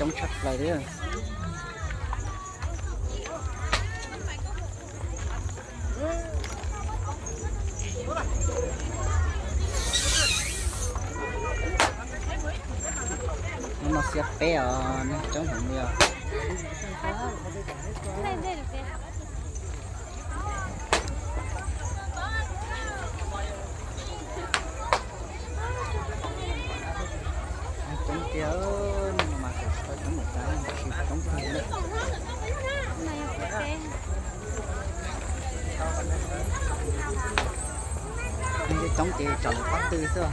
Coob tshaj plaws li. Hnub no xiab peb os, neeg coob heev li os. Coob tiag, neeg mas coob coob tiag. Neeg coob ces tsom lawv pob tw xwb.